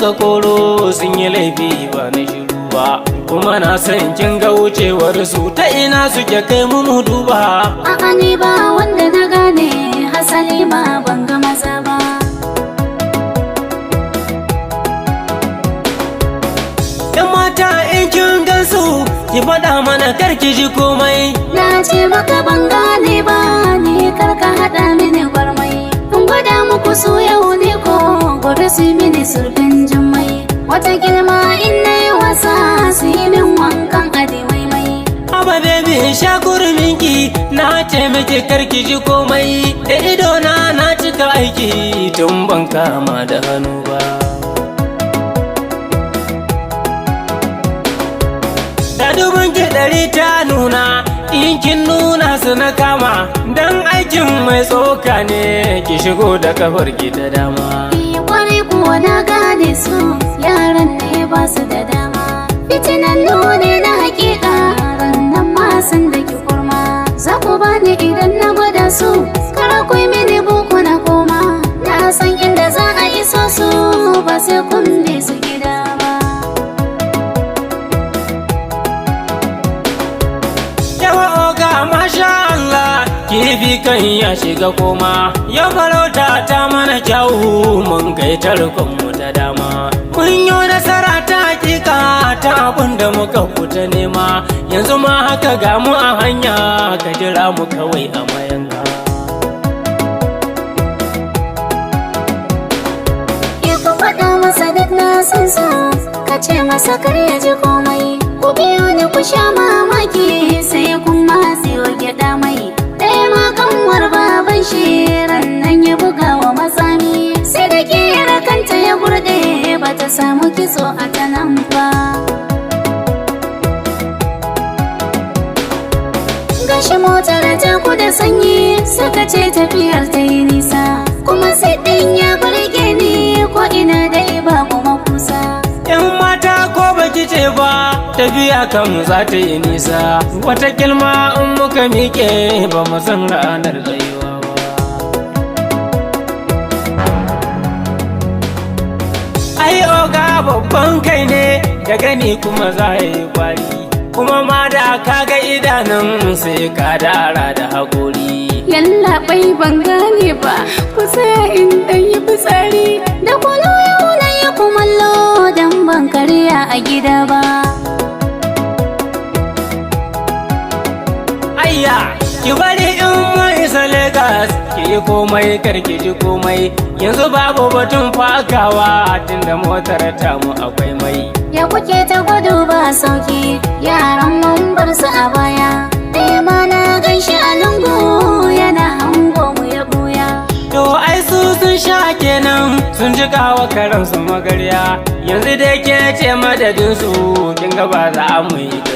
muka koro sun yi laifi ba na shiru ba. Kuma na san kin ga wucewar su, ta ina suke kai mu mu duba. A'a, ni ba wanda na gane, hasali ma ban ga maza ba. Yan mata, in kin gansu ki faɗa mana, kar ki ji komai. Na ce maka ban gane ba, ni kar ka haɗa mini gwarmai. In gwada muku su yau ne ko gobe su yi mini surfin jummai. Wata girma in na yi wasa su yi min wankan adi maimai. Haba baby, sha kurminki, na ce miki kar ki ji komai. Da ido na na cika aiki tun ban kama da hannu ba. Da dubun ki ɗari ta nuna, in kin nuna su na kama. Dan aikin mai tsoka ne, ki shigo da kafar ki ta dama. Eh, kwarai kuwa na gane su, yaran ne ba su da dama. Fitinan ne na hakika, rannan ma sun da ki kurma. Za ku bani idan na gwada su, kara ku yi mini buku na koma. Na san inda za a iso su, ba sai kun bi su gida ba. Yawa oga, masha Allah, kifi kan ya shiga koma. Yau farauta ta mana kyawu, mun kai tarkon mu ta dama. Mun yi nasara ta hakika ta abin da muka fita nema. Yanzu ma haka ga mu a hanya, ka jira mu kawai a mayanka. Ke ku faɗa masa duk na san su, ka ce masa kar ya ji komai. Ku biyo ni ku sha mamaki, sai kun matse wa gyaɗa mai. Ɗaya ma kanwar baban shi nan ya buga wa matsami. Sai da ƙera kanta ya gurɗe, ba ta samu kitso a ta nan ba. Gashi motar ta ku da sanyi, suka ce tafiyar ta yi nisa. Kuma sai ɗin ya burge ni, ko ina dai babu makusa. Yan mata, ko baki ce ba, tafiya kan za ta yi nisa. Wata kilma in muka miƙe ba mu san ranar tsayuwa ba. Ai oga babban kai ne da gani, kuma za ya yi kwari. Kuma ma da ka ga idanun sai ka dara da haƙori. Yallaɓai, ban gane ba, ku tsaya in ɗan yi fitsari. Da kunu yau na yi kumallo don ban karya a gida ba. Ayya, ki bari in mun isa Legas, ki yi komai kar ki ji komai. Yanzu babu batun fakawa tunda motar tamu akwai mai. Ya kuke ta gudu ba sauki, yaran mun bar su a baya. Ɗaya ma na gan shi a lungu yana hango mu ya buya. To ai su sun sha kenan, sun ji kawa karan su magarya. Yanzu dai ke ce madadin su, kin ga ba za mu yi ta